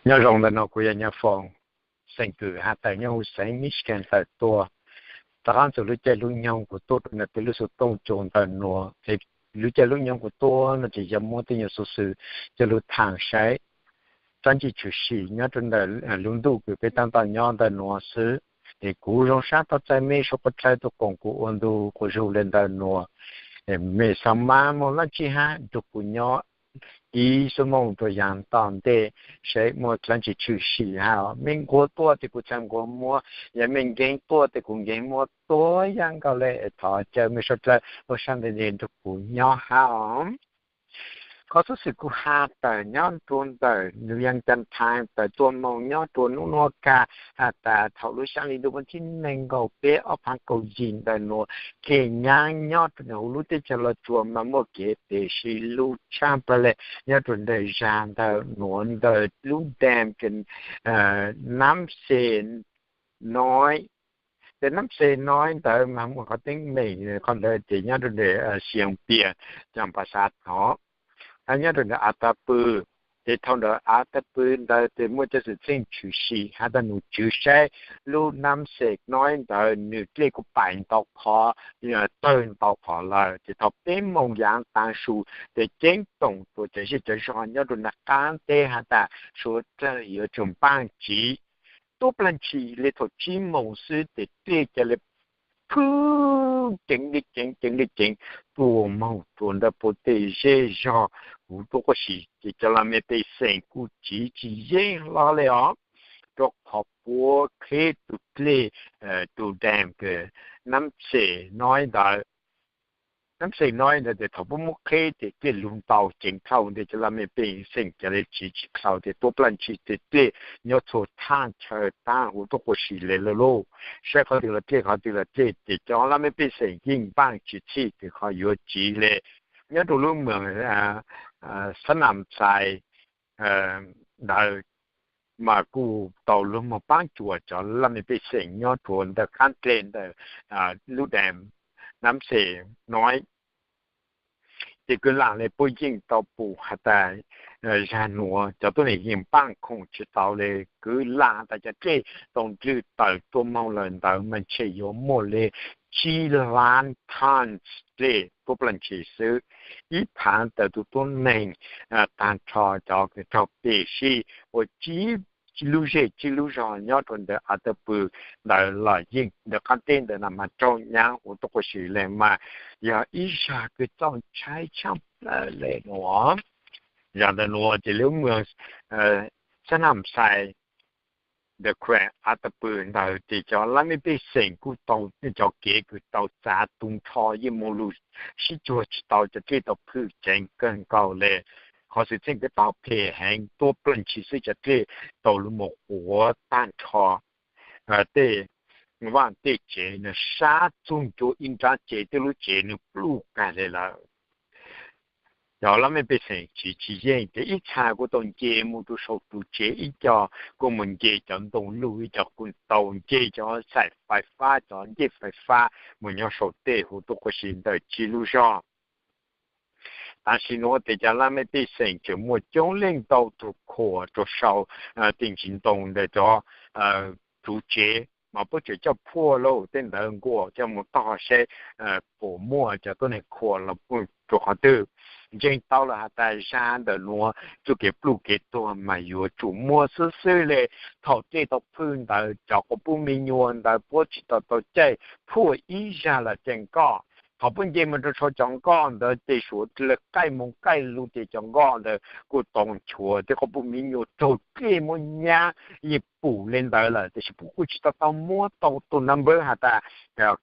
Nyob zoo ntawm no kuv yog Nyob Foom, xeem Kwm has tawm nyob huv xeev Michigan tawm tuaj. Rov qab txog lub caij lub nyoog kuv tuaj rau ntawm peb lub xov tooj cua ntawm nuav. Lub caij lub nyoog kuv tuaj no ces yog muab tej nyuag xov xwm coj lug thaam saib dlaab tsi tshwm sim nyob rau ntawm lub ntuj kws peb taab tom nyob ntawm nuav xwb. Es kuv zoo sab tau txais mej suav quav dlawb tuaj koom kuv ua ntu quas zug le ntawm nuav. Mej xaav mas moog dlaab tsi hab nrug kuv nyob ib xuab moos rua yaam tom ntej, saib muaj dlaab tsi tshwm sim hab. Mej nquag tuaj tes kuv txhad nquag muab, yog mej nkeeg tuaj tes kuv nkeeg muab, tuab yaam nkaus le. Thov caw mej suav dlawb ua sab ntawd nrug kuv nyob hab os. Qhov xov xwm kuv has tawm nyob rua ntawm New York Times tawm tuaj moog nyob rua nub nuav kag has tas thaum lub xyaa li ntuj vas thib neeg nkaum peb ob phaav kaum yim ntawm nuav, kev nyaab nyob rua ntawm huv lub teb chaws Los Tsuas mas muaj kev pem sib lug tshaaj plawg le nyob rua ntawm zag ntawm nuav ntawm lub dam kws Nab Xes Noi. Tes Nab Xes Noi ntawd mas muaj qhov teeb meem qhov ntawd ces nyob rua ntawm Xi Yeej Pias, Cam Pas Xav Thov, nyob rua ntawm Av Tag Pw. Ces thaum ntawd Av Tag Pw ntawd tes muaj cov xwm txheej tshwm sim has tas num tswv saib lub Nab Xes Noi ntawd nws dlej kuj paim ntau qhov, tawg ntau qhov lawm. Ces thaum peb moos yaav taag su tes ceeb toom rua cov zej cov zog nyob rua nram qaab teb has tas suav dlawg yuav tsum npaaj tsiv. Tuab plag ntshis le thaum tsib moos xwb tes dlej ca le phwj ceev le ceev ceev le ceev tuaj moog rua ntawm puag tej zej zog huv tuab quab si. Ces cov laj mej pej xeem kuj tsiv tsis yeej hlo le os, rua qhov puab qheb tug dlej, tug dam kws Nab Xes Noi ntawd. Nab Xes Noi ntawd tes thaum puab muab qheb tes dlej lug ntau ceev dhau ntawd cov laj mej pej xeem ca le tsiv tsis dhau tes tuab plag ntshis tes dlej nyob txhua thaaj chaw taag huv tuab quab si le lawm lauj. Saib qhov twg los dlej, qhov twg los dlej, ces cov laj mej pej xeem yeej npaaj tsis txhij tes qhov yuav tsiv le. Nyob rua lub moos Xab Nam Xais ntawd mas kuj tau lug moog paab cuam cov laj mej pej xeem nyob rua ntawm qaab dlej ntawm lub dam Nab Xes Noi. Ces kws laam le puab yeej tau pum has tas zag nuav cov tuab neeg yeej npaaj khoom tsis tau le. Kws laam tas cov dlej tau ntlwj tawm tuaj moog lawm ntawd mas ntshe yuav muaj le tsib lab tons dlej tuab plag ntshis xwb. Ib phaav ntawm tug tuab neeg taag nrho cov kws raug pem sij ua tsib lub zej tsib lub zog nyob rua ntawm Av Tag Pw ntawd los yeej ntawm qaab teb ntawd na mas raug nyaav huv tuab quab si le mas yog ib zag kws txaus ntshai tshaaj plawg le nuav. Zag ntawm nuav ces lub moos Xab Nam Xais, The Crown, Av Tag Pw ntawd ces cov laj mej pej xeem kuj tau cov kev kws tau txav tu nrho yeej moog lug sib cuag tsis tau, cov dlej tau phwj ceev kawg nkaus le. Qhov xwm txheej kws tau phem heev tuab plag ntshis xwb cov dlej tau lug moog quav taag nrho tej vaaj tej tsev na, sab txug ncua ib nrab tsev, tej lub tsev nwg pluj kag le lawm. Cov laj mej pej xeem tsiv tsis yeej ces ib txha kuj tau nce moog rua sau tug tsev, ib co kuj moog nce cov ntoo luj, ib co kuj tau nce cov xaim fais fab, cov ncej fais fab moog nyob sau tej huv tuab quab si ntawm tsib lub zog. Tam sim nuav tes cov laj mej pej xeem tseem muaj coob leej ntau tug khuam rua sau tej ntsis ntoo ntawm cov tug tsev mas puab tseem coj phuaj lauj, tej ntawd nkaus coj moog tog saib puas muaj cov tuab neeg khuam los puj rua qhov twg. Ntseeg tau lawm has tas zag ntawm nuav txuj kev pluj kev tuag mas yuav tsum muaj xwb xwb le. Thaum dlej tau phwj ntawd cov quas puj me nyuam ntawd puab tsis tau tau caij phuaj ib zag los caij nkoj. Thaum puab nce moog rua sau cov nkoj ntawd ces suav dlawg qaij moog qaij lug ces cov nkoj ntawd kuj tau nchuav tej quas puj me nyuam raug dlej muab nyab yeej pum le ntawd lawm, tab sis puab kuj tsis tau tau muab tau tus number has tas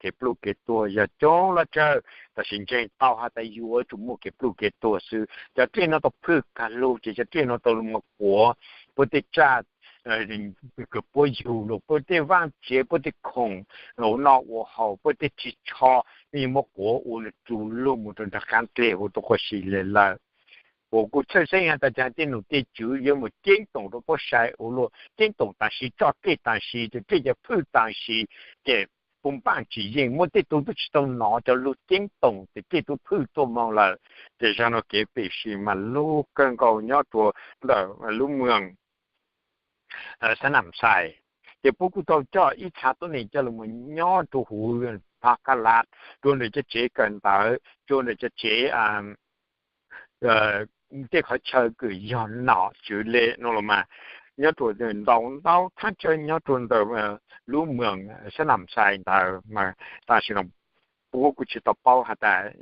kev pluj kev tuag yog coob los tsawg, tab sis ntseeg tau has tas yuav tsum muaj kev pluj kev tuag xwb. Cov dlej no tau phwj kag lug ces cov dlej no tau lug moog quav puab tej tsaj kws puab yug lug, puab tej vaaj tsev, puab tej khoom ua noj ua haus, puab tej ris tsho, yeej muab quav ua lug tsu lug moog rua nraag qaab dlej huv tuab quab si le lawm. Kuv kuj txhawj xeeb has tas caag tej num tej tswv yuav moog ceeb toom rua puab sai ua luaj, ceeb toom taam sim, tso dlej taam sim, tes dlej cov phwj taam sim, ces puj npaaj tsis yeej, muaj tej tug tub tsis tau nov cov lug ceeb toom tes dlej tub phwj tuaj moog lawm. Ces zag nuav kev pem sij mas lug kawg nkaus nyob rua ntawm lub moos Xab Nam Xais. Ces puab kuj tau coj ib txha tuab neeg coj los nyob rua huv Pha Ka Las, rua ntawm cov tsev kawm ntawv, rua ntawm cov tsev tej qhov chaw kws yog nom tswv le no los mas, nyob rua ntau ntau thaj chaw nyob rua ntawm lub moos Xab Nam Xais ntawd mas tam sim no puab kuj tsis tau paub has tas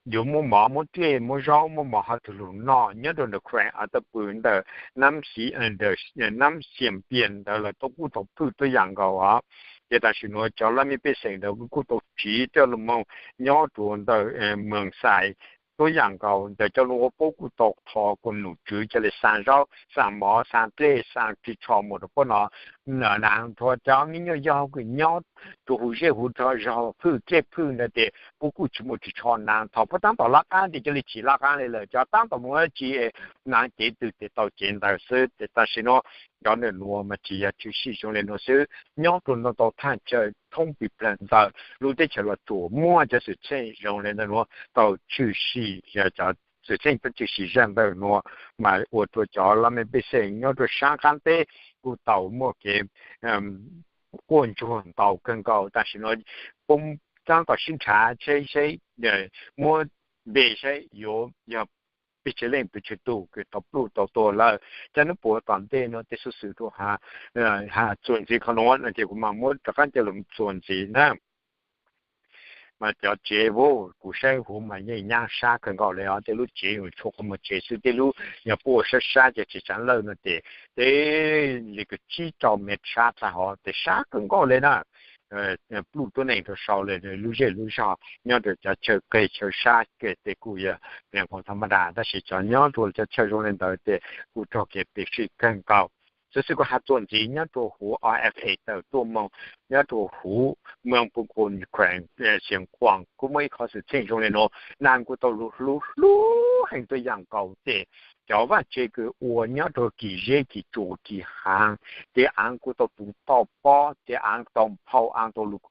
yuav muab mov muab dlej muab zaub muab mov hov twg lug noj nyob rua ntawm Khuees Aw Tawb Pw ntawm Nab Xiam Pias ntawd lawv tau kuj tau phwj tuab yaam nkaus os. Ces tam sim nuav cov laj mej pej xeem ntawd kuj tau tsiv coj lug moog nyob rua ntawm moos Xais tuab yaam nkaus ntawd. Cov lug ua puab kuj tau thov kuas nom tswv ca le xaa zaub xaa mov xaa dlej xaa ris tsho muag rua puab no. Naav rua cov me nyuam yaus kws nyob rua huv zej huv zog phwj dlej phwj ntawd tes puab kuj tsis muaj ris tsho naav. Thaum puab taab tom lab qaab tes ca le tsis lab qaab le lawm, cov taab tom moog dlaab tsi naav cev twg tes tau cev ntawd xwb. Tes tam sim nuav cov ntawm nuav mas tsis yog tshwm sim zoo le nuav xwb, nyob rua ntau ntau thaj chaw thoob plig plag ntawm lub teb chaws Los Tsuas muaj cov xwm txheej zoo le ntawm nuav tau tshwm sim, yog cov xwm txheej tau tshwm sim zaj ntawm nuav mas ua rua cov laj mej pej xeem nyob rua saab qaab teb kuj tau muaj kev quaj ntsuag ntau kawg nkaus. Tam sim nuav puab taab tom sib nrhav seb, seb muab npe seb yuav yog peb tsev leej twg tug kws tau pluj tau tuag lawm. Cov nub puav tom ntej nuav tej xuv xwm rua has txuas ntxiv qhov nuav no ces kuv mam muab rov qaab coj lug txuas ntxiv na. Mas cov tsev, kuv saib huv mas yeej nyab sab kawg nkaus le os. Tej lub tsev yuav tshuav qhov muag tsev xwb, tej lub yog puab ua sab sab ces tsev tsaav lawj no ces tej li kws tsib rau mev sab tag hov tes sab kawg nkaus le na. Pluj tuab neeg rua sau le lub zej lub zog nyob rua cov chaw qeg chaw sab keg tes kuj yog peev qhov tha ma da, tab sis cov nyob rua cov chaw zoo le ntawd tes kuj raug kev pim sij kawg nkaus. Xuv xwm kuv has txuas ntxiv nyob rua huv O F A tawm tuaj moog nyob rua huv Moos Pus Khun Khuees Xeev Khuam kuj muaj ib qhov xwm txheej zoo le nuav. Naav kuj tau lug hlub hlub heev tuab yaam nkaus tes cov vaaj tse kws ua nyob rua kis zeb kis tsua kis haav, tes aav kuj tau tu toj pob, tes aav tau phau, aav tau lug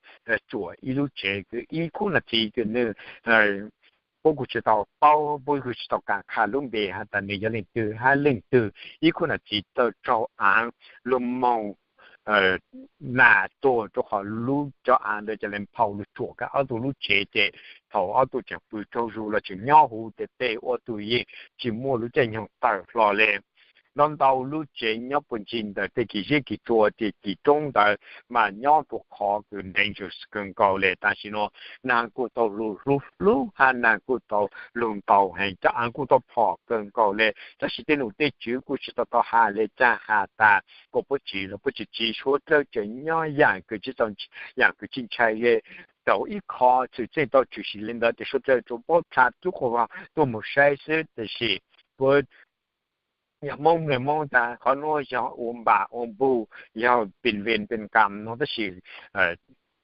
tsuam ib lub tsev kws ib khub nam txiv kws nwg puab kuj tsis tau paub, puab kuj tsis tau kaam qha lub npe has tas nwg yog leej twg hab leej twg. Ib khub nam txiv tau raug aav lug moog nam tuag rua qhov lub cov aav ntawd ca le phau lug tsuam kag ob tug lub tsev ces thaum ob tug tseem pw tsaug zug los tseem nyob huv tes tej ob tug yeej tsis muaj lub caij nyoog tawm hlo le. Ntau ntau lub tsev nyob puag ncig ntawm tej kis zeb kis tsua tes kis roob ntawd mas nyob rua qhov kws danger kawg nkaus le. Tam sim nuav naav kuj tau lug hlub hlub hab naav kuj tau lug ntau heev, cov aav kuj tau phom kawg nkaus le, tab sis tej nom tej tswv kuj tsis tau tau has le caag has tas kuas puab tsiv los puab tsis tsiv, suav dlawg tseem nyob yaam kws tsis tau, yaam kws tsis ntshai le. Tau ib qho xwm txheej tau tshwm sim le ntawd tes suav dlawg tsuas paub txha tub quas vag tuaj moog saib xwb, tab sis puab yog Moob nwg Moob tas qhov nuav yog ua npam ua npug, yog pin ven pin kam no, tab sis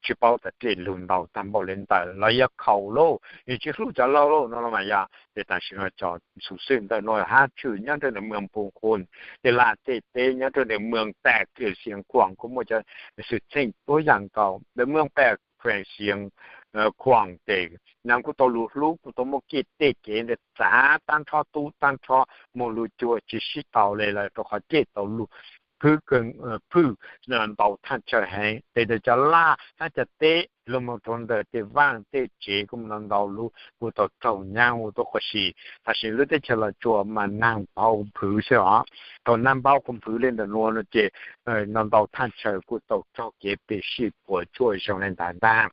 tsis paub tas dlej lug ntau taag npaum le ntawd los yog khaus lauj, nwg tsis hlub cov laug lauj no los mas yog. Ces tam sim no cov xuv xwm ntawm nuav hab tshwm nyob rua ntawm Moos Pus Khun, tej laj tej teb nyob rua ntawm Moos Paj Khuees Xeev Khuam kuj muaj cov xwm txheej tuab yaam nkaus. Ntawm Moos Paj Khuees Xeev Khuam tes naav kuj tau lug hlub, kuj tau muaj kev tej kev ntawd txav taab nrho tub taab nrho moog lug cuag tsis sib tau le lawm rua qhov tej tau lug phwj ntau thaj chaw heev. Tes ntawm cov laj hab cov teb lug moog rua ntawm tej vaaj tej tsev kuj ntau ntau lub kuj tau raug nyaab ua tuab quas si. Tam sim lub teb chaws Los Tsuas mas naag phau nphwv xwb os. Thaum naag phau nphwv le ntawm nuav no ces ntau ntau thaj chaw kuj tau raug kev pim sij puas tsuaj zoo le ntawd ntag.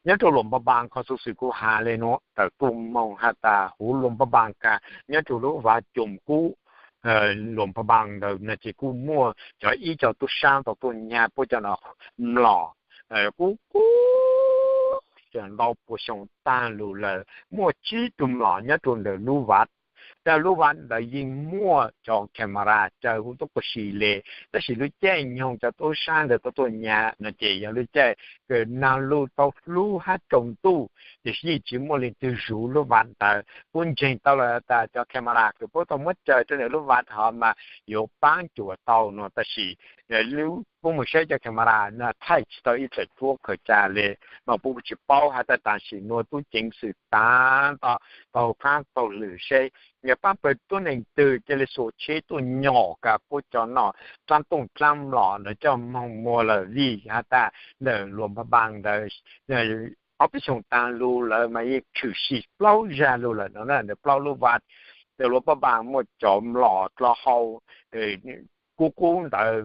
Nyob rua Luam Npa Npas qhov xuv xwm kuv has le nuav tawm tuaj moog has tas huv Luam Npa Npas kag nyob rua lub vav Coom Kub, Luam Npa Npas ntawd no ces kuj muaj cov ib co tub saab tau tuaj nyag puab cov no mlom kub kub ntau puas xyoo taag lug lawm, muaj tsib tug mlom nyob rua ntawm lub vav. Tej lub vav ntawd yeej muaj cov camera caw huv tuab quas si le, tab sis lub caij nyoog cov tub saab ntawd tau tuaj nyag no ces yog lub caij nag lug tau hlub hab tsaus ntuj, tiam sis yeej tsis muaj leej twg zuv lub vaj ntawd. Puab ntseeg tau lawm tas cov camera kws puab tau muab tsaws rua ntawm lub vaj hov mas yuav paab cuam tau no, tab sis puab mus saib cov camera no thaij tsis tau ib txhais tsuab khaws tsa le, mas puab tsis paub hab. Tab tam sim nuav tub ceev xwm taag tau taug qaab taug lwm seb yog paab pawg tuab neeg twg ca le xuas tsheb tuaj nyom kag puab cov nom dlaab tooj dlaab mlom ntawd coj moog muag lawm vim has tas ntawm luas npaj npaas ntawd ob peb xyoos taag lug lawm mas yeej tshwm sim plaub zag lug lawm no na. Ntawm plaub lub vaj ntawm luas npaj npaas muaj cov mlom dlhau hau qub qub ntawd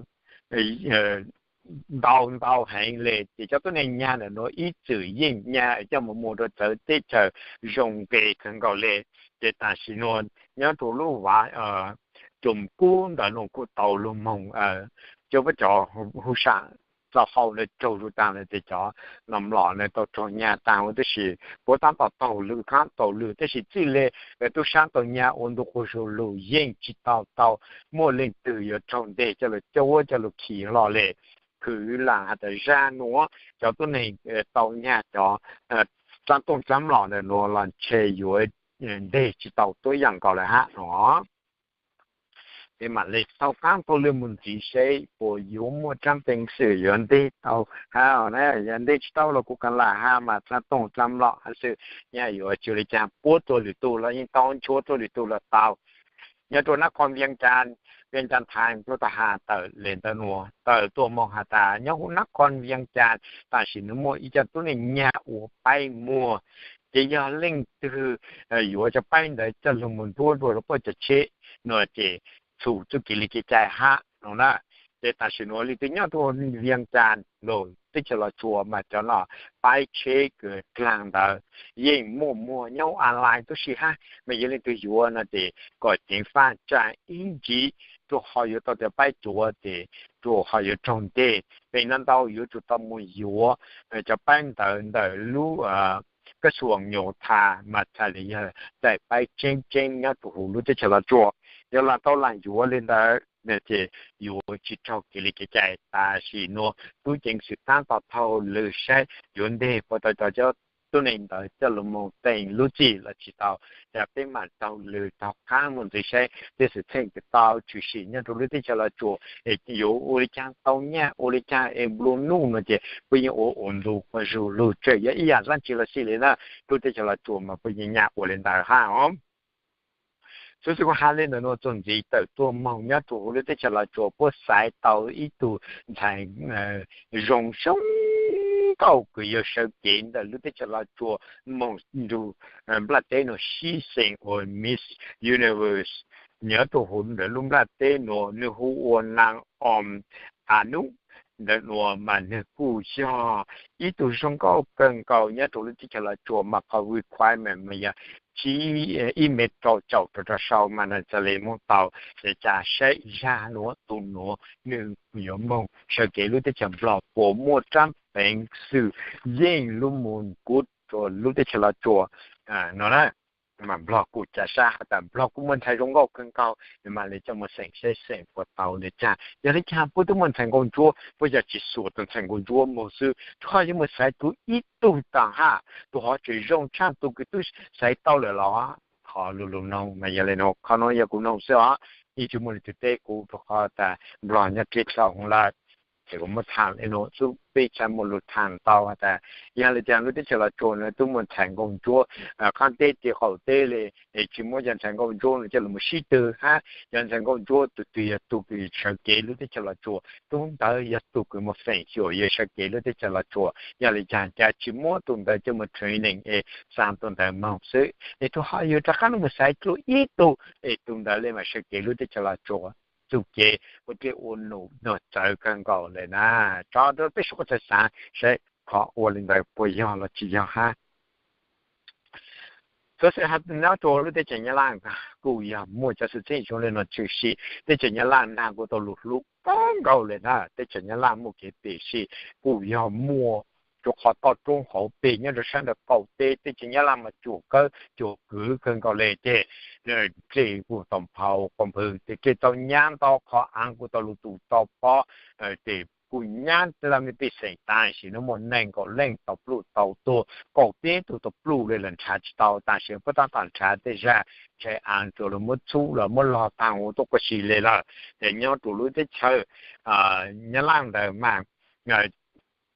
ntau ntau heev le, ces cov tuab neeg nyag ntawm nuav ib txwm yeej nyag coj mus muag rua txawv teb chaws zoo nqes kawg nkaus le. Ces tam sim nuav nyob rua lub vaj Coom Kub ntawd nuav kuj tau lug moog cov, cov hu sam dlhau hau ntawd raug zuj taag lawm, ces cov nom mlom ntawd tau raug nyag taag huv, tab sis puab taab tom taug lwm qaab taug lwm, tab sis txij le tub saab tau nyag ua ntu quas zug lug yeej tsis tau tau muaj leej twg yuav raug nteg coj lug cuab coj lug khi hlo le. Khwv lam has tas zag nuav cov tuab neeg tau nyag cov dlaab tooj dlaab mlom ntawm nuav los ntshe yuav nteg tsis tau tuab yaam nkaus lawm hab no. Peb mam le taug qaab taug lwm mus ntxiv seb puas yuav muaj tsaab peev xwm yuav nteg tau hab, yog nteg tsis tau los kuv kav lam hab mas dlaab tooj dlaab mlom hab xwb, nyaj yuav tsi le caag puab tuab lwm tug los yeej tau, nchuav tuab lwm tug los tau. Nyob rua nab qhov Vias Cas, Vias Cas Times puab tau has tawm le ntawm nuav tawm tuaj moog has tas nyob huv nab qhov Vias Cas tam sim nuav muaj ib co tuab neeg nyag ua paib muag, ces yog leej twg yuav cov paib ntawd coj lug mus nruab dua rua puab cov tsheb no ces txhum txuj kev li kev cai hab no na. Ces tam sim nuav leej twg nyob rua Vias Cas lug teb chaws Los Tsuas mas cov nom paib tsheb kws dlaag ntawd yeej muaj muag nyob online tuab si hab, mas yog leej twg yuav no ces kom ceev faj tsaa ib ntsis, rua qhov yuav tau cov paib cuav ces rua qhov yuav raug nteg. Peb nab ntau yuav tsum tau mus yuav cov paib ntawd ntawm lub kab xuam nyuj thas mas txhais le yog daim paib tseeb tseeb nyob rua huv lub teb chaws Los Tsuas. Yog lam tau lam yuav le ntawd ces yuav tsis raug kev li kev cai. Tam sim nuav tub ceev xwm taab tom taug lwm saib yuav nteg puas tau cov tuab neeg ntawd coj lug moog teem lub txim los tsis tau. Ces peb mam taug lwm taug qaab mus ntxiv saib tej xwm txheej kws tau tshwm sim nyob rua lub teb chaws Los Tsuas es yuav ua le caag tau nyaj ua le caag es nplua nuj no ces puab yeej ua ua ntu quas zug lug tseem yog ib yaam dlaab tsi los xij le na. Lub teb chaws Los Tsuas mas puab yeej nyaj ua le ntawd hab os. Xwb xwb kuv has le ntawm nuav txuas ntxiv tawm tuaj moog nyob rua huv lub teb chaws Los Tsuas puab xaiv tau ib tug ntxhais zoo zoo nkauj kws yog sawv kev ntawm lub teb chaws Los Tsuas moog nrug nplaj teb nuav sib xeem ua Miss Universe nyob rua huv ntawm lub nplaj teb nuav, nwg hu ua Naj Om Anub. Ntawm nuav mas nwg kuj yog ib tug zoo nkauj kawg nkaus nyob rua lub teb chaws Los Tsuas mas qhov requirement mas yog tsib, ib mev rau caum rau rau sau mas nwg txhad le moog tau. Ces ca saib zag nuav tug nuav nwg yuav moog sawv kev lub teb chaws Nplog puas muaj tsaab peev xwm yeej lub mus kuv rua lub teb chaws Los Tsuas no na. Mas Nplog kuj ca sab has tas Nplog kuj muaj ntxhais zoo nkauj kawg nkaus, nwg mam le coj mus xeem seb xeem puas tau le caag. Yog le caag puab twb muaj ntxhais nkauj ntsuab, puab yog tsis xuas tug ntxhais nkauj ntsuab moog xwb, rua qhov yuav mus xaiv tug ib tug taag hab, tug hov tseem zoo tshaj tug kws twb xaiv tau lawm los. Qhov lug lug noog mas yog le nuav, qhov nuav yog kuv noog xwb os, yeej tsis muaj leej twg teb kuv rua qhov tas Nplog nyob kev dlhau lawm. Ces kuv muab thaam le nuav xwb, peb txhaj muaj lug thaam tau has tas yog le caag lub teb chaws Los Tsuas nuav twb muaj ntxhais nkauj ntsuab qaab teb tes qaum teb le, es tsis muab cov ntxhais nkauj ntsuab nuav coj lug mus sib tw hab. Cov ntxhais nkauj ntsuab tug twg yog tug kws sawv kev lub teb chaws Los Tsuas, tug ntawd yog tug kws muaj feem xyuam yog sawv kev lub teb chaws Los Tsuas. Yog le caag cas tsis muab tug ntawd coj mus training es xa tug ntawd moog xwb, es rua qhov yug rov qaab lug mus xaiv dlua ib tug es tug ntawd le mam sawv kev lub teb chaws Los Tsuas. Txuj kev ua dlej ua num nuav txawv kawg nkaus le na. Tso rua peb suav kuas txhaj xaav saib qhov ua le ntawd puas yog los tsis yog hab. Xov xwm has nyob rua lub teb chaws Nyab Laj kuj yog muaj cov xwm txheej zoo le nuav tshwm sim. Teb chaws Nyab Laj nag kuj tau lug hlub kawg nkaus le na. Teb chaws Nyab Laj muaj kev pem sij kuj yog muaj rua qhov toj roob hauv peg nyob rua sab ntawm qaum teb. Teb chaws Nyab Laj mas cuam kawg cuam kwv kawg nkaus le ces dlej kuj tau nphau quas npwg, ces dlej tau nyab ntau, qhov aav kuj tau lug tu tau pob, ces kuj nyab laj mej pej xeem tam sim no muaj nees nkaum leej tau pluj tau tuag, kaum teb tug tau pluj li los nrhav tsis tau, tam sim no puab tab tom nrhav tej zag, ntshe a tsuas los muab txhub los muab log taag ua tuaj quaj si le lawm. Ces nyob rua lub teb chaws Nyab Laj ntawd mas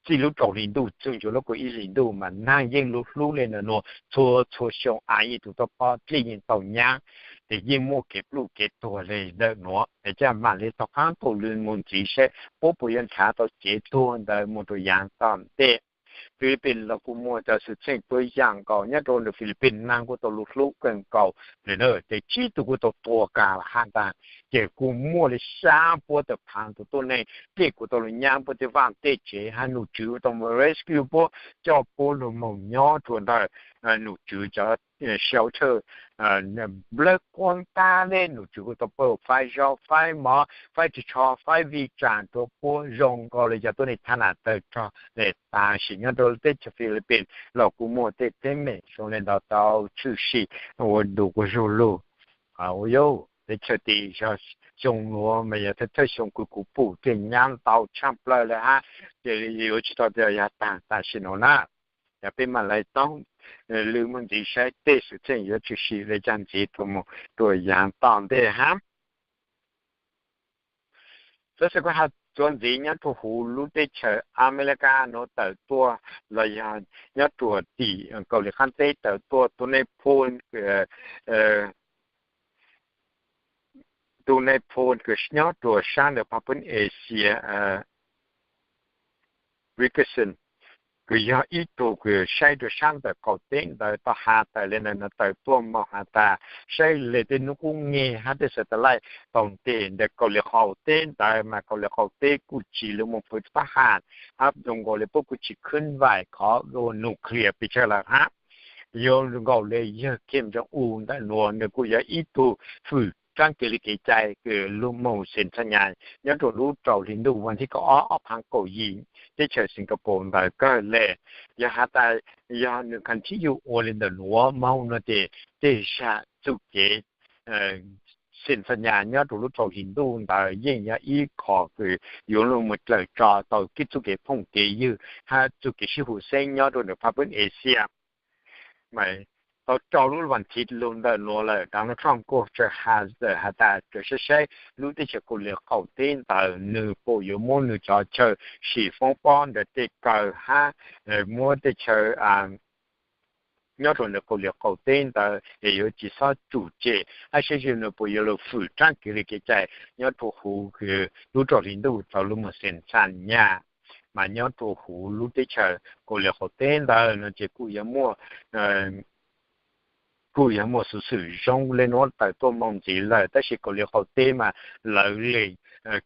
txij lub rau hli ntuj txug ntsuav lub kaum ib hli ntuj mas naag yeej lug hlub le ntawm nuav txhua txhua xyoo a yeej tug tau pob dlej yeej tau nyab, ces yeej muaj kev pluj kev tuag le ntawm nuav. Ces caj mam li taug qaab taug lw moog ntxiv saib puab puas yuav nrhav tau cev tuag ntawd moog rua yaav tom ntej. Philippines los kuj muaj cov xwm txheej tuab yaam nkaus, nyob rua ntawm Philippines naag kuj tau lug hlub kawg nkaus le na, ces tsib tug kuj tau tuag kag has ntag. Ces kuj muaj li xyaa puab tawm phaav tug tuab neeg dlej kuj tau lug nyab puab tej vaaj tej tsev, has num tswv tau moog rescue puab, coj puab lug moog nyob rua ntawm num tswv cov shelter nplawg quaj taag le, num tswv kuj tau pab faib zaub faib mov faib ris tsho faib vij tsam rua puab zoo nkaus le cov tuab neeg thab nam tawg rog le. Tam sim nyob rua teb chaws Philippines los kuj muaj tej teeb meem zoo le ntawd tau tshwm sim ua ntu ua zug lug. Ua yog teb chaws tim zog xyoo nuav mas yog thawj thawj xyoo kws kuv pum tej nyab ntau tshaaj plawg le hab, ces yuav tsis tau tias yog taag tam sim nuav na. Yog peb mam li toob lw moog ntxiv saib tej xwm txheej yuav tshwm sim le caag ntxiv rua yaav tom ntej hab. Xov xwm kuv has txuas ntxiv nyob rua huv lub teb chaws Amelikas nuav tawm tuaj los yog nyob rua tim Kaus Lim Qaab Teb tawm tuaj tus neeg phoo tus neeg phoo kws nyob rua saab ntawm Phaj Pub Asia, Wilkerson, kws yog ib tug kws saib rua saab ntawm qaum teb ntawd tau has tawm le ntawm nuav tawm tuaj moog has tas saib le tej nub qub nge hab tej satellite tau nteg ntawm Kaus Lim qaum teb ntawd mas Kaus Lim qaum teb kuj tsi lug moog fwv pab has hab zoo nkaus le puab kuj tsi khwb vaim qhov ua nuclear pes tsawg lawm hab. Yuav nkaus le yawg Kim Jong Un ntawm nuav nws kuj yog ib tug fwm tsaab kev li kev cai kws lug moog xeem txha nyas nyob rua lub rau hli ntuj vas thib kaum ob ob phaav kaum yim teb chaws Singapore ntawd kawg le. Yog has tas yog nws continue ua le ntawm nuav moog nuav ces tej zag txuj kev xeem txha nyas nyob rua lub rau hli ntuj ntawd yeej yog ib qho kws yuav lug moog dlawm tso tau kev txuj kev phooj kev ywg hab txuj kev sib hum xeeb nyob rua ntawm Phaj Pub Asia. Mas tau rau lub vas thiv lug ntawm nuav lawm, Donald Trump kuj tsa has tas tsa saib saib lub teb chaws Kaus Lim qaum teb ntawd nws puas yuav muab nws cov chaw sim foob pob ntawm tej kaw hab muab tej chaw nyob rua ntawm Kaus Lim qaum teb ntawd es yuav tsi xob tsum tseg hab saib seb nws puas yuav lug fwm tsaab kev li kev cai nyob rua huv lub rau hli ntuj tau lug moog xeem txha nyas. Mas nyob rua huv lub teb chaws Kaus Lim qaum teb ntawd nuav ces kuj yog muaj kuj yog muaj xuv xwm zoo le nuav tawm tuaj moog ntxiv lawm, tab sis Kaus Lim qaum teb mas lawv le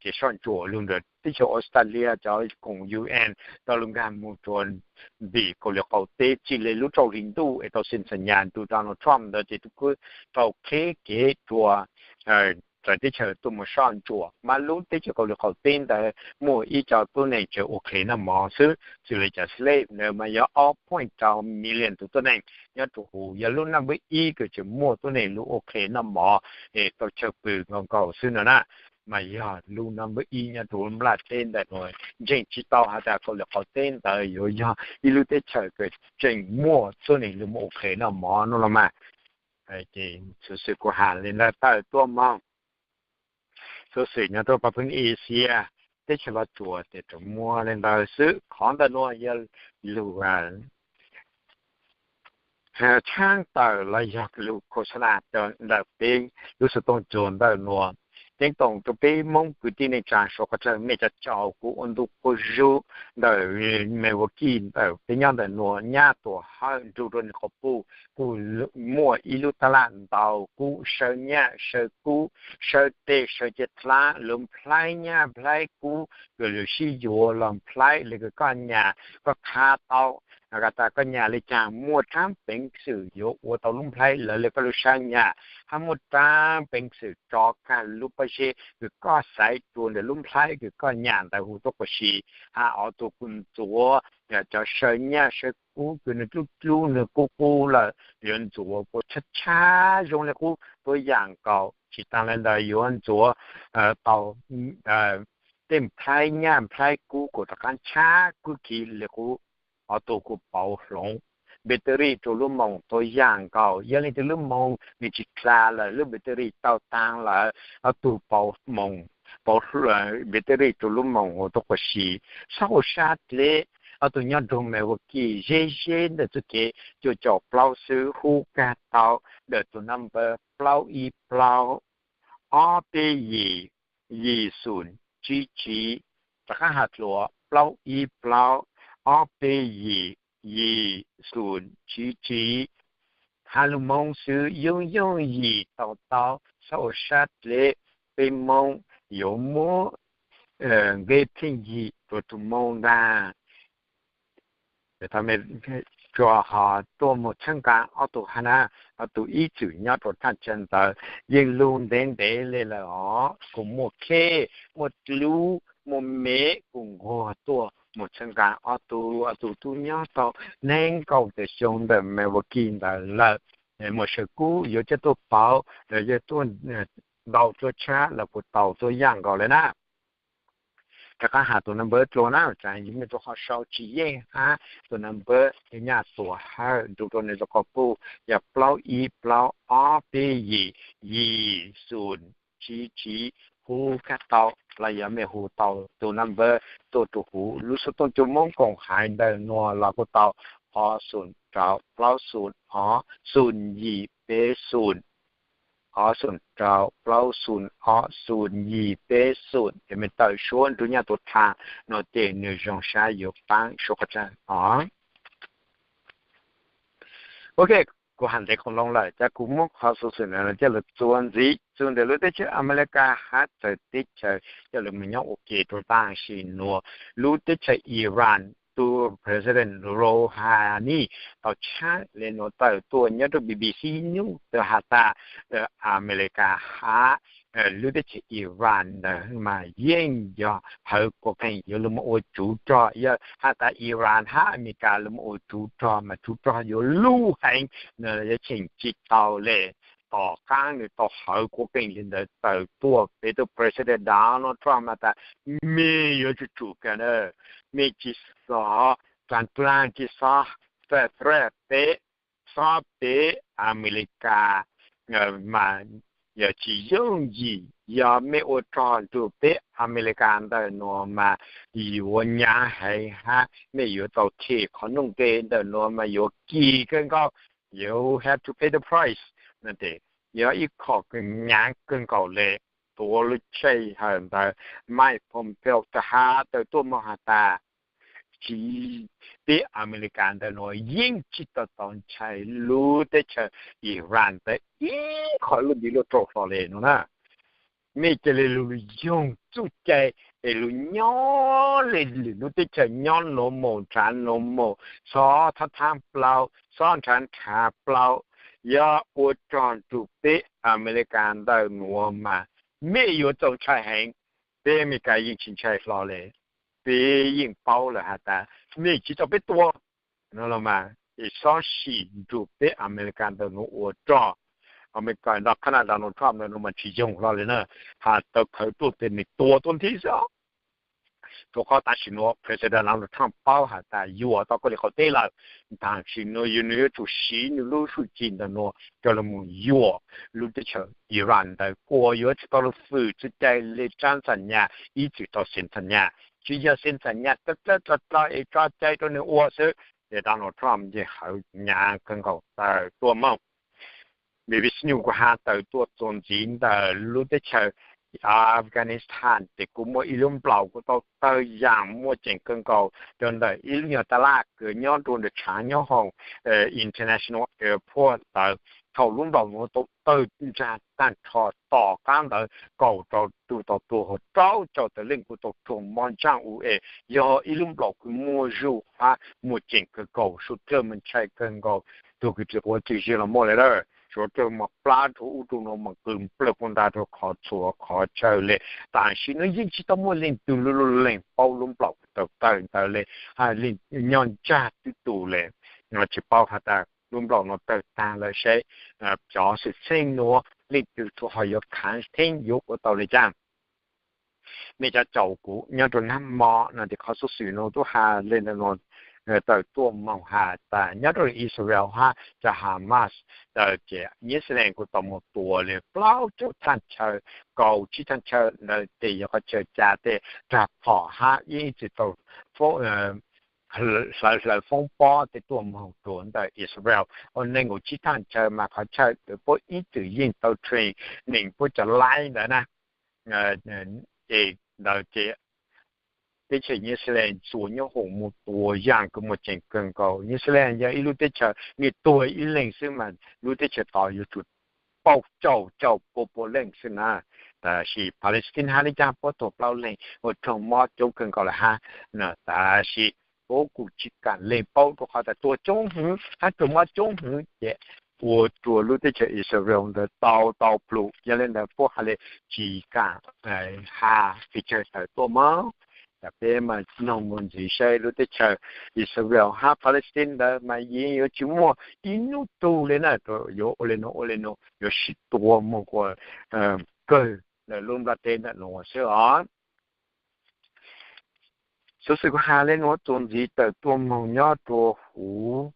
kev soj ntsuam lug ntawm teb chaws Australia cov koom UN tau lug nkaag moog rua tim Kaus Lim qaum teb txij le lub rau hli ntuj es tau xeem txha nyas tus Donald Trump ntawd ces tub kuj tau qheb kev rua teb chaws tuaj moog soj ntsuam. Mas lub teb chaws Kaus Lim qaum teb ntawd muaj ib co tuab neeg tseem ua qhev noj mov xwb, xws le cov slave ntawd mas yog ob point rau million tus tuab neeg nyob rua huv, yog lub naj npawb ib kws tseem muaj tuab neeg lug ua qhev noj mov es tau chaw pw nkaus nkaus xwb no na. Mas yog lub naj npawb ib nyob rua lub nplaj teb ntawm nuav, ntseeg tsi tau has tas Kaus Lim qaum teb ntawd yuav yog ib lub teb chaws kws tseem muaj tuab neeg lug ua qhev noj mov no los mas. Ces xuv xwm kuv has le ntawd tawm tuaj moog. Xuv xwm nyob rua Phaj Pub Asia, teb chaws Los Tsuas ces tsuas muaj le ntawd xwb. Qhov ntawm nuav yog lug tshaab tawm los yog lug khos xas nas rua ntawm peb lub xov tooj tsuas ntawm nuav. Ceeb toom rua peb Moob kwv tij neej tsaa suav qhov tsaam mej cov caum kuv ua ntu quas zug ntawm Milwaukee ntawm peb nyob ntawm nuav nyab tuam hawm nrug rua nwg quas puj kuj muaj ib lub taj laj ntaus kub, sawb nyaj sawb kub, sawb teg sawb caj dlaab, lub nplhaib nyaj nplhaib kub kws lug sib yuav los nplhaib le kws koj nyam koj qha tau has tas koj nyam le caag, muaj raab peev xwm yuav ua tau lub nplhaib lawv le koj lub sab nyam, hab muaj raab peev xwm tso kag lub pob zeb kws koj xaiv rua ntawm lub nplhaib kws koj nyam ntawd huv tuab quas si. Hab ob tug kuj ntxuav cov sawb nyaj sawb kub kws nwg dlub dlub nwg kub kub lawm, yuav ntxuav kuas tshab tshab zoo le qub tuab yaam nkaus. Tsis taag le ntawd yuav ntxuav tau tej nplhaib nyaj nplhaib kub kuj rov qab ntshab kub kiv li qub. Ob tug kuj pauv hloov battery rau lub moos tuaj yaj nkaus. Yog leej twg lub moos nws tsis dlha lawm, lub battery tau taag lawm, ob tug pauv moos, pauv battery rau lub moos ua tuaj quas si. Saib ua sab dleb, ob tug nyob nroog Milwaukee, ze ze ntawm txuj kev cuaj caum plaub xwb, hu kag tau ntawm tus number plaub ib plaub ob peb yim yim xum tsib tsib. Rov qab has dlua, plaub ib plaub ob peb yim yim xum tsib tsib. Has lus Moob xwb, yooj yooj yim tau tau, saib ua sab dleb, peb Moob yuav muab nqe pheej yim rua tug Moob ntag. Tsuas ho tuaj moog txhawb nqaa ob tug hab na, ob tug ib txwm nyob rua thaj chaw ntawd yeej lug ntev ntev le lawm os, kuj muaj khej muaj dlub muaj mev kuj nquag tuaj moog txhawb nqaa ob tug. Ob tug tub nyob tau nees nkaum tawm xyoo ntawm Milwaukee ntawd lawm. Muaj sawv kub yuav coj tuaj pauv los yog tuaj ntau tuaj tshab los kuj tau tuaj yaj nkaus le na. Rov qab has tus number dlua na, tsam yog mej tug ho sau tsis yeej hab tus number, nyaj tuam hawm nrug rua nwg rua qhov puj, yog plaub ib plaub ob peb yim yim xum tsib tsib. Hu kag tau los yog mej hu tau tus number tuaj rua huv lub xov tooj cua Moob koom haiv ntawm nuav los kuj tau, ob xum rau plaub xum ob xum yim peb xum, ob xum rau plaub xum ob xum yim peb xum. Ces mej tawm suab nrug nyaj tuam thaam no ces nwg zoo sab yuav paab suab qhov tsav os. Ok, kuv has ntev qhoom loo lawm, cas kuv muab qhov xuv xwm no coj lug txuas ntxiv txug ntawm lub teb chaws Amelikas hab txawv teb chaws coj lug moog nyob ua ke rua tam sim nuav. Lub teb chaws Iran tug President Rouhani tau tshab le nuav tawm tuaj nyob rua B B C News tau has tas Amelikas hab lub teb chaws Iran ntawd mas yeej yog hawv kuas qeej yuav lug moog ua tsuv rog, yog has tas Iran hab Amelikas lug moog ua tsuv rog mas tsuv rog yuav luj heev, yuav cheem tsi tau le. Tom qaab nwg tau hawv kuas qeej le ntawd tawm tuaj, peb tug President Donald Trump has tas mej yuav tsum tsum kag na, mej tsi xob dlaag dlaag, tsi xob threat peb, xob peb Amelikas mas yog tsi yooj yim, yog mej ua rog nrug peb Amelikas ntawm nuav mas yuav nyaav heev hab mej yuav tau them qhov nuj nqe ntawm nuav mas yuav kim kawg nkaus, you have to pay the price. Yog ib qho nyaav kawg nkaus le. Tuav lub sij hawm ntawd Mike Pompeo tau has tawm tuaj moog has tas tsi, peb Amelikas ntawm nuav yeej tsi tau tau ntshai lub teb chaws Iran ntawd ib qho lub ntiv luj rau hlo le no na. Mej ca le lug yoog txuj cai es lug nyob le lwm lub teb chaws, nyob normal nrhav normal, xob thaab thaab plaub, xob nrhav nrhav plaub, yog ua rog nrug peb Amelikas ntawm nuav mas mej yuav txaus ntshai heev. Peb Amelikas yeej tsi ntshai hlo le. Peb yeej paub lawm has tas mej tsi tau peb tua no los mas es xob sim nrug peb Amelikas ntawm nuav ua rog. Amelikas ntawm Canada Donald Trump ntawm nuav mas tsi yoog hlo le na, has tau khawv tuaj tes nwg tua tuaj nthi xwb. Rua qhov tam sim nuav President Donald Trump paub has tas yuam tau koj le qhov teb lawm, tam sim nuav yug nwg yuav tsum siv nwg lub suj ci ntawm nuav coj lug moog yuam lub teb chaws Iran ntawd kuas yuav tsi tau lug fwm txuj cai le tsab ntxhas nyas ib txwm tau xeev ntxhas nyas, tsi yog xeev ntxhas nyas dlawb dlawb dlawb dlawb es tso cai rua nwg ua xwb. Ces Donald Trump yeej hawv nyaav kawg nkaus tawm tuaj moog. B B C News kuj has tawm tuaj txuas ntxiv ntawm lub teb chaws Afghanistan tes kuj muaj ib lub nplaum kuj tau tawg yaam muaj ceem kawg nkaus rua ntawm ib lub nyuag taj laj kws nyob rua ntawm tshaav nyob hoom International Airport ntawd. Thaum lub nplaum nuav tau tawg ntsag taag nrho tom qaab ntawd kaum rau tug tau tuag, rau caum tawm leej kuj tau raug mob ntsaag u es yog ib lub nplaum kws muaj zuj hab muaj ceem kawg nkaus, suav dlawg mas ntshai kawg nkaus, tug kws tsi quav tsi ziag los muaj le lawm, suav dlawg mas plab rua ub rua nuav mas qw nplawg puag nta rua qhov txhua qhov chaw le. Tam sim nuav yeej tsi tau muaj leej twg lub lub leej paub lub nplaum kws tau tawg ntawd le, nyob ntsag twb tus le. Tsi paub has tas lub nplaum nuav tawg taag lawm seb cov xwm txheej nuav leej twg tsuas ho yuav khaav theeb yuav ua tau le caag. nej cov caum kuv nyob rau nab mo no tias qhov xov xwm no twb has li ntawm no tawm tuaj moog has tas nyob rau Israel hab cov Hamas ntawd ces New Zealand kuj tau moog tua li plaub caug txhaj chaw, kaum tsib txhaj chaw ntawd tes yog qhov chaw ca tej rag phom hab yeej tsi tau hlawv hlawv foob pob tej tuaj moog rua ntawm Israel ua neeg nkaum tsib txhaj chaw mas qhov chaw puab ib txwm yeej tau train neeg puab cov laib ntawd na. Ces ntawd ces teb chaws New Zealand txuas nyob hoom mus tua yaam kws muaj ceem kawg nkaus. New Zealand yog ib lub teb chaws nwg tuag ib leeg xwb mas lub teb chaws tod yuav tsum paub caum caum pua pua leej xwb na. Tab sis Palestine hab lub caag puab tuag plaub leeg ua raug mob coob kawg nkaus lawm hab. Tab sis puab kuj tsi kaam leeg paub rua qhov tas tuag coob hwv hab raug mob coob hwv ces ua rua lub teb chaws Israel ntawd tau tau plhum. Yog le ntawd puab has le tsi kaam has pes tsawg tawm tuaj moog. Tab peb mas noog mus ntxiv saib lub teb chaws Israel hab Palestine ntawd mas yeej yuav tsi muaj ib nub tug le na, yuav ua le nuav ua le nuav yuav sib tua moog ua kawg lub nplaj teb ntawm nuav xwb os. Xuv xwm kuv has le nuav txuas ntxiv tawm tuaj moog nyob rua huv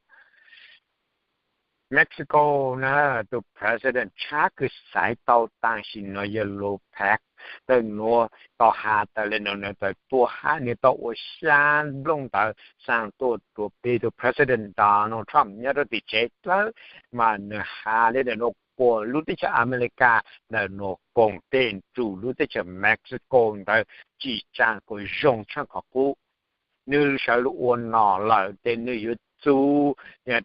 Mexico na, tus president tshab kws xaiv tau taam sim nuav yog Lopez ntawm nuav tau has tawm le nuav nwg tawm tuaj hab nwg tau ua xya nplooj ntawv xaa tuaj rua peg tus president Donald Trump nyob rua tim tsev dlawb mas nwg has le ntawm nuav kuas lub teb chaws Amelikas ntawm nuav koom tes nrug lub teb chaws Mexico ntawd tsi tsaa kuas zoo tshaaj qhov qub. Nwg sawv lug ua nom lawm tes nwg yuav txu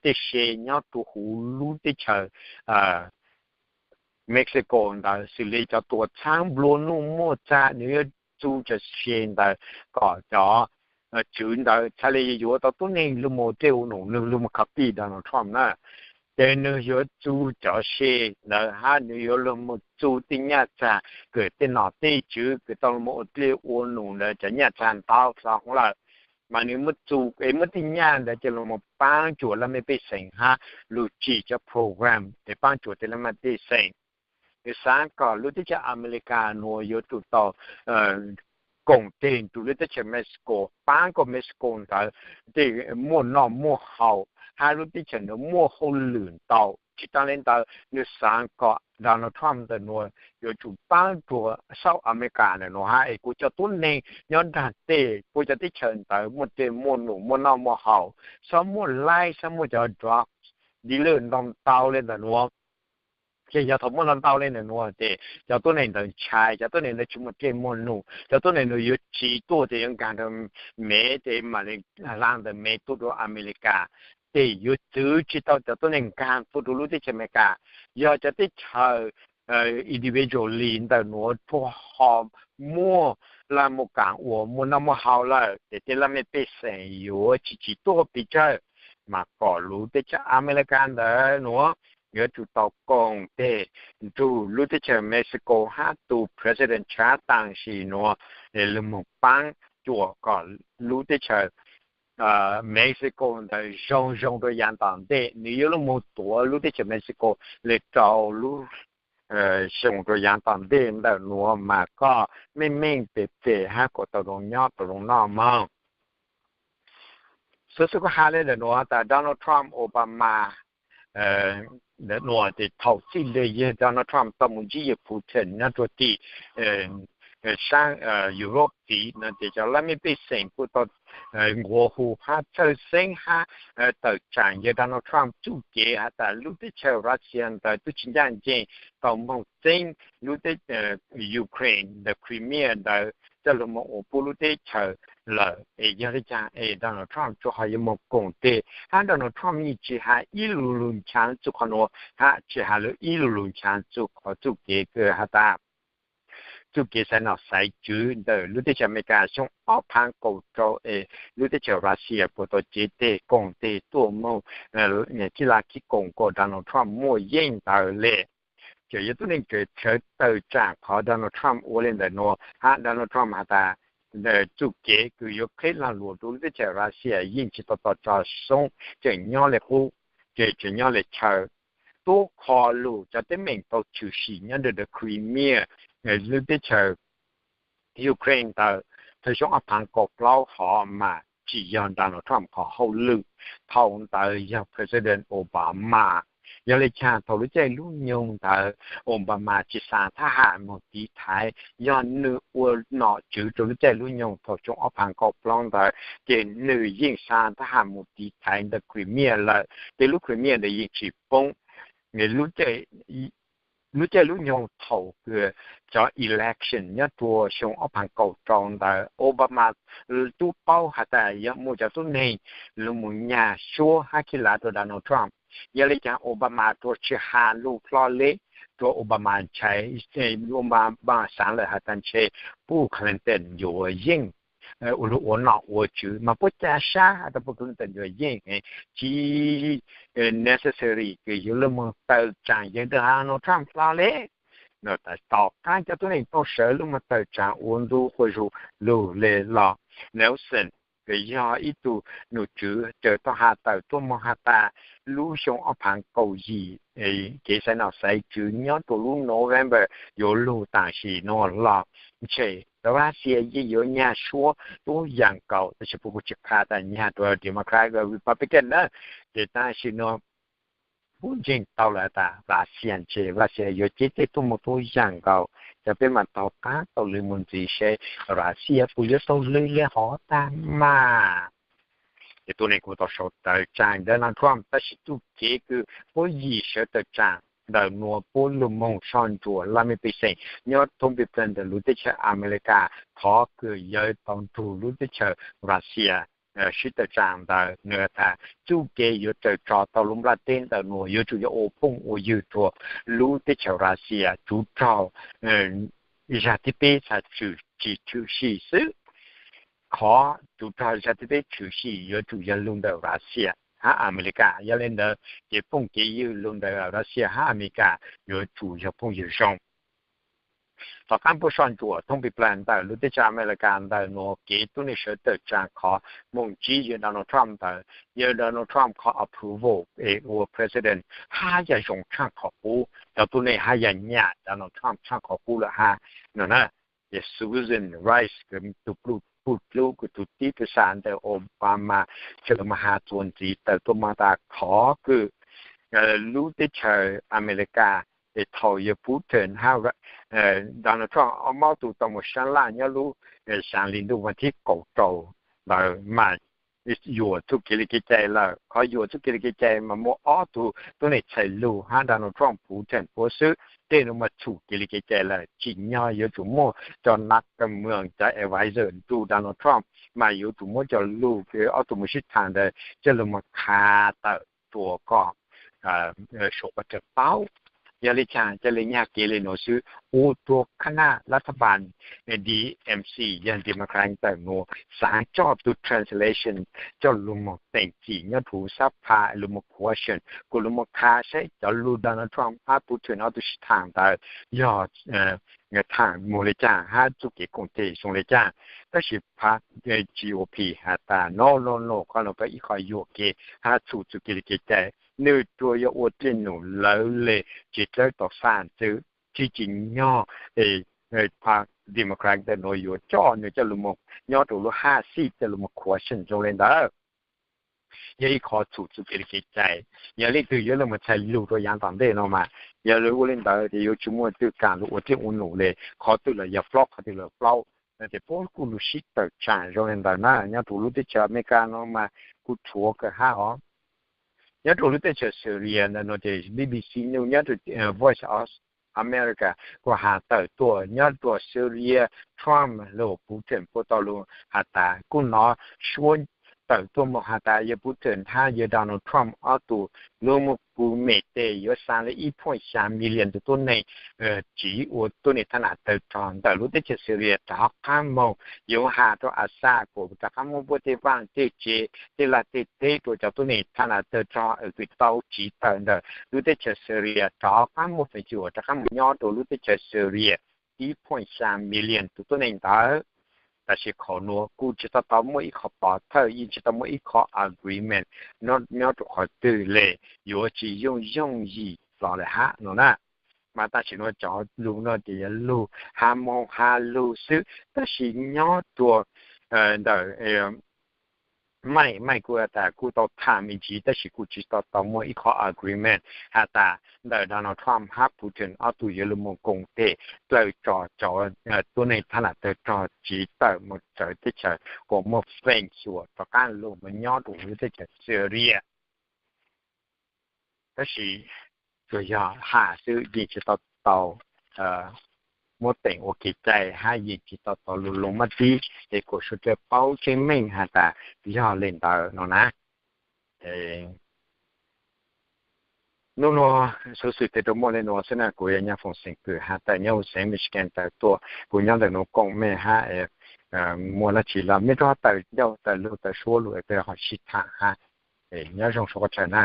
tej se nyob rua huv lub teb chaws Mexico ntawd xws le cov tuam txhaab nplua nuj muaj txag, nwg yuav txu cov se ntawd kom cov tswv ntawd txhad le yuav tau tuab neeg lug mus dlej ua num, nwg lug mus khav pij Donald Trump na. Ces nwg yuav txu cov se ntawd hab nwg yuav lug mus txu tej nyaj txag kws tej nom tej tswv kws tau lug mus ua dlej ua num ntawd cov nyaj txag ntau dlhau lawm. Mas nwg muab txu es muab tej nyaj ntawd coj lug mus paab cuam laj mej pej xeem hab lug tsim cov program es paab cuam tej laj mej pej xeem. Nwg xaav kom lub teb chaws Amelikas nuav yuav tsum tau koom tes nrug lub teb chaws Mexico, paab kom Mexico ntawd tej muaj noj muaj haus hab lub teb chaws ntawd muaj hauj lwm ntau. Tsi taag le ntawd nwg xaav kom Donald Trump ntawm nuav yuav tsum paab rua South America ntawm nuav hab es kuas cov tuab neeg nyob nraag tej puab cov teb chaws ntawd muaj dlej muaj num muaj noj muaj haus, xob muaj laib xob muaj cov drug dealer ntau ntau le ntawm nuav. Ces yog thaum muaj ntau ntau le ntawm nuav ces cov tuab neeg ntawd ntshai, cov tuab neeg ntawd tsi muaj dlej muaj num, cov tuab neeg ntawd yuav tsi tuaj ces yuav nkaag rua Mev ces mam le hla ntawm Mev tuaj rua Amelikas. Ces yuav txwv tsi tau cov tuab neeg nkaag tuaj rua lub teb chaws Amelikas. Yog cov teb chaws individually ntawm nuav rua ho muaj laj muaj kaam uas muaj noj muaj haus lawm ces tej laj mej pej xeem yuav tsi tsim tuaj pes tsawg. Mas kom lub teb chaws Amelikas ntawm nuav yuav tsum tau koom tes nrug lub teb chaws Mexico hab tus president tshab taam sim nuav es lug moog paab cuam kom lub teb chaws Mexico ntawd zoo zoo rua yaav tom ntej. Nwg yuav lug moog tuav lub teb chaws Mexico le rau lub xyoo rua yaav tom ntej ntawm nuav mas koj meej meej pem pem hab kuas tau zoo nyob tau zoo noj moog. Xov xwm kuv has le ntawm nuav tas Donald Trump Obama ntawm nuav ces thaum txij le yawg Donald Trump tau mus ntsib yawg Putin nyob rua tim saab Europe tid no ces cov laj mej pej xeem kuj tau nquas hu hab txhawj xeeb hab tawm tsaam yawg Donald Trump txuj kev has tas lub teb chaws Russia ntawd twb tsi ncaaj nceeg tau moog txeeb lub teb Ukraine ntawm Crimea ntawd coj lug moog ua puab lub teb chaws lawm es yog le caag es Donald Trump tsuas ho yuav moog koom tes hab Donald Trump yeej tsi has ib lu lug nchaav txuj qhov nuav hab tsi has lug ib lu lug nchaav txuj qhov txuj kev kws has tas txuj kev xaiv nom xaiv tswv ntawm lub teb chaws Amelikas xyoo ob phaav kaum rau es lub teb chaws Russia puas tau cev teg koom teg tuaj moog khib laj khib koom kuas Donald Trump muaj yeej ntawd le. Ces yog tuab neeg kws sawv tawm tsaam qhov Donald Trump ua le ntawm nuav hab Donald Trump has tas txuj kev kws yuav qheb laag luam rua lub teb chaws Russia yeej tsi tau tau tso soob, tseem nyob le qub, ces tseem nyob le chaw. Tuab qho lug cov teeb meem tau tshwm sim nyob ntawm Crimea, lub teb chaws Ukraine ntawd thaum xyoo ob phav kaum plaub hov mas tsis yog Donald Trump qhov hauj lwm, thaum ntawd yog President Obama. Yog li cas thaum lub caij lub nyoog ntawd Obama tsis xa thab ham mus tiv thaiv, yog nws ua nom tswv rau lub caij lub nyoog thaum xyoo ob phav kaum plaub ntawd ces nws yeej xa thab ham mus tiv thaiv ntawm Crimea lawm, ces lub Crimea ntawd yeej tsis poob. Lub caij lub nyoog thaum cov election nyob rua xyoo ob phav kaum rau ntawd Obama twb paub has tas yog muaj cov tuab neeg lug mus nyag suab hab khi lav rua Donald Trump. Yog li cas Obama rua tsis has lug hlo le, rua Obama ntshai, Obama xaav lawm has tas ntshe puj Clinton yuav yeej ua lug ua nom ua tswv mas puab ca sab has tas puj Clinton yuav yeej, tsis necessary kws yuav lug moog tawm tsaam yawg ntawd Donald Trump hlo le. Tom qaab cov tuab neeg tau sawv lug moog tawm tsaam ua ntu quas zug lug le los Nelson kws yog ib tug nom tswv txawm tau has tawm tuaj moog has tas lub xyoo ob phav kaum yim kev xaiv nom xaiv tswv nyob rua lub November yuav lug tam sim nuav los ntshe Russia yeej yuav nyag suab tuab yaam nkaus, tab sis puab kuj tsis qha tas nyag rua Democrat Republican na. Ces tam sim nuav puab ntseeg tau lawm tas Russia ntshe Russia yuav ceb tej tuab moog tuab yaam nkaus, ces peb mam taug qaab taug lw mus ntxiv seb Russia puas yuav taug lw le hov tag mas. Ces tuab neeg kuj tau sau tawm tsaam Donald Trump, tab sis txuj kev kws puab yim sawv tawm tsaam ntawm nuav puab lug moog soj ntsuam laj mej pej xeem nyob thoob pej plawg ntawm lub teb chaws Amelikas, qhov kws yawg tau nrug lub teb chaws Russia sib tawm tsaam ntawd nws has tas txuj kev yuav raws tso tau lub nplaj teb ntawm nuav yuav tsum yog ua phooj ua ywg rua lub teb chaws Russia, tsuv raug zag thib peb txha tshwm sim xwb. Qhov tsuv raug zag thib peb tshwm sim yuav tsum yog lug ntawm Russia hab Amelikas. Yog le ntawd ces phooj kev ywg lug ntawm Russia hab Amelikas yuav tsum yog phooj ywg zoo. Tom qaab puab soj ntsuam thoob pej plawg ntawm lub teb chaws Amelikas ntawm nuav kev tuab neeg sawv tawm tsaam qhov moog ntsib yawg Donald Trump ntawd, yawg Donald Trump qhov approval es ua president haj yam zoo tshaaj qhov qub, cov tuab neeg haj yam nyam Donald Trump tshaaj qhov qub lawm hab no na. Ces Susan Rice kws tug pluj pluj dlub kws tug tib tug xav ntawm Obama txawm lug moog has txuas ntxiv tawm tuaj moog tas qhov kws lub teb chaws Amelikas es thaum yawg Putin hab Donald Trump ob mob tug tau mus saab laj nyob lub xyaa hli ntuj vas thib kaum rau ntawd mas yuam txuj kev li kev cai lawm. Qhov yuam txuj kev li kev cai mas muaj ob tug tuab neeg txhais lug hab Donald Trump Putin puab xwb, tej nuav mas txhum kev li kev cai lawm. Tsim nyog yuav tsum muaj cov nav ka moos cov advisor nrug Donald Trump mas yuav tsum muab cov lug kws ob tug mus sib thaam ntawd coj lug moog qha tawm rua kom suav pawg rawg paub. Yog li cas ca le nyag kev le nuav xwb, ua rua kha naj lav thab npas DNC yog Democrat ntawm nuav xaav coj tug translation coj lug moog teem txim nyob rua sab pha lug moog question kuas lug moog qha saib cov lug Donald Trump hab Putin ob tug sib thaam ntawd yog thaam moog le caag hab txuj kev koom teg zoo le caag. Tab sis pha GOP has tas no no no, qhov nuav pab ib qho yuam kev hab txhum txuj kev li kev cai, nwg tsuas yog ua dlej num lawv le tsis dlawb tau xaj xwb. Tsis tsim nyog pha Democrat ntawm nuav yuav coj nwg coj lug moog nyob rua lub haj xij coj lug moog question zoo le ntawd. Yog ib qho txhum txuj kev li kev cai, yog leej twg yuav lug moog txhais lug rua yaav tom ntej no mas, yog lug ua le ntawd ces yuav tsis muaj twg kaam lug ua dlej ua num le, qhov twg los yog plaub qhov twg los plaub. Ces puab kuj lug sib tawm tsaam zoo le ntawd na. Nyob rua lub teb chaws Amelikas no mas kuj tshuav kawg hab os. Nyob rua lub teb chaws Syria ntawm nuav ces BBC News nyob rua Voice of America kuj has tawm tuaj nyob rua Syria, Trump lug Putin puab tau lug has tas kuj nov suab tawm tuaj moog has tas yawg Putin hab yawg Donald Trump ob tug lug moog pum mem tes yuav xa le ib point xya million tug tuab neeg tsiv ua tuab neeg thaj nam tawg rog ntawm lub teb chaws Syria rov qaab moog, yuav has rua Assad kuas rov qaab muab puab tej vaaj tej tsev tej laj tej teb rua cov tuab neeg thaj nam tawg rog es tau tsiv tawm ntawm lub teb chaws Syria rov qaab muab feem xyuam rov qaab moog nyob rua lub teb chaws Syria ib point xya million tug tuab neeg ntawd. Tab sis qhov nuav kuj tsis tau tau muaj ib qho pov thawj, yeej tsis tau muaj ib qho agreement nyob rua qhov twg le, yuav tsis yooj yooj yim los le hab no na. Mas tam sim no cov lug no ces yog lug hab moog hab lug xwb, tab sis nyob rua ntawm Mike, Mike kuj has tas kuj tau tham me ntsis tab sis kuj tsi tau tau muaj ib qho agreement has tas ntawm Donald Trump hab Putin ob tug yuav lug moog koom tes dlawg tso cov tuab neeg thab nam tawg rog tsiv tawm moog txawv teb chaws uas muaj feem xyuam rov qaab lug moog nyob rua huv teb chaws Syria. Tab sis tsuas yog has xwb, yeej tsi tau tau muab teem ua kev cai hab yeej tsi tau tau lug lug mab tib es kuas suav dlawg paub tseeb meej has tas yog le ntawd no na. Nub nua xuv xwm teg rua muaj le nua xwb na, kuv yog Nyaj Foom xeem Kws has tas nyob huv xeev Michigan tawm tuaj, kuv nyob ntawm nuav koom mej hab muaj dlaab tsi los mej rov tawm ncauj tawm lug tawm suab lug es peb ho sib tham hab. Nyob zoo sawv dlawg na.